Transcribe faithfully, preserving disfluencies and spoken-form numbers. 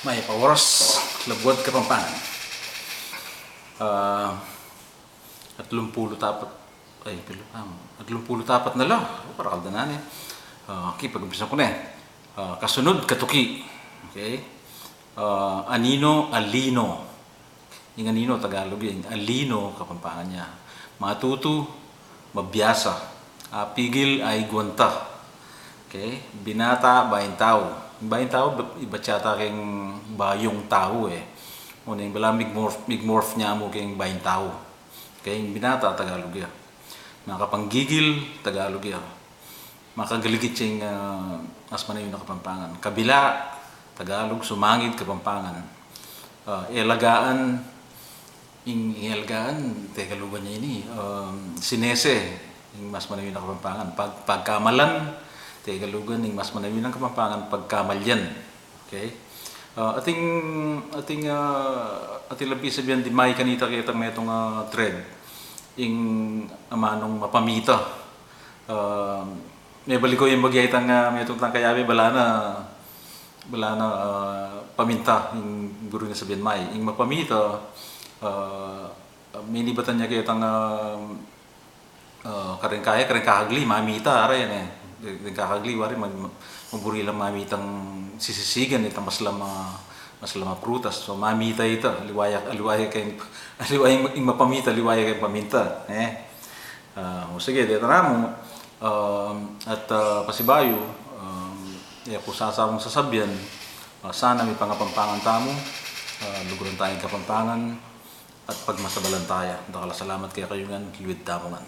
Mayap a oras, Labuad Kapampangan. Ah, atlumpulu't apat, ay, pilu, ah, atlumpulu't apat na la. O, para kaldanan e. Ah, okay, pag-umpisan ku ne. Ah, kasunud, katuki. Okay? Ah, anino, alino. Ing anino, Tagalug ya. Ing alino, Kapampangan ya. Matutu, mabiasa. Apigil, aiguanta. Okay? Binata, bayuntau. Bayuntau, ibat ya ta keng bayung tau e. Nune ing balamu mig-morph, mig-morph ne mu keng bayuntau. Okay? Ing binata, Tagalug ya. Makapanggigil, Tagalug ya. Makagaligit ya ing, ah, mas manayun a Kapampangan. Kabila, Tagalug, sumangid, Kapampangan. Ah, elagaan, ing, ing elagaan, Tegalugan ya ini, um, sinese, ing mas manayun a Kapampangan. Pag-, pagkamalan, Tegalugan, ing mas manayun a Kapampangan, pagkamalyan. Okay? Ah, atin, atin, ah, atin lang pisabian dinan kanita ketang metung, ah, thread. Ing amanung mapamita. Ah, mebalik ku yang bagya itang, ah, metung tang kayabe, bala na, bala na, ah, paminta, ing buri nang sabian mai. Ing mapamita, ah, minibatan ya ketang, ah, ah, kareng kaya, kareng kakagli, mamita, ara yan e. Kareng kakagli, wari, mag-, mag-, maburi lang mamitang sisisigan, itang mas lama, mas lama prutas. So, mamita ita, aliwa ya, aliwa ya keng, aliwa ya ing mapamita, aliwa ya keng paminta, e. Ah, o sige, deta na mu, ah, at, ah, pasibayu, ah, e ku sasawang sasabian, ah, sana mipangapampangan tamu, ah, luguran taya ing Kapampangan, at pagmasabalan taya. Dakal a salamat kekayu ngan, luid tamu ngan.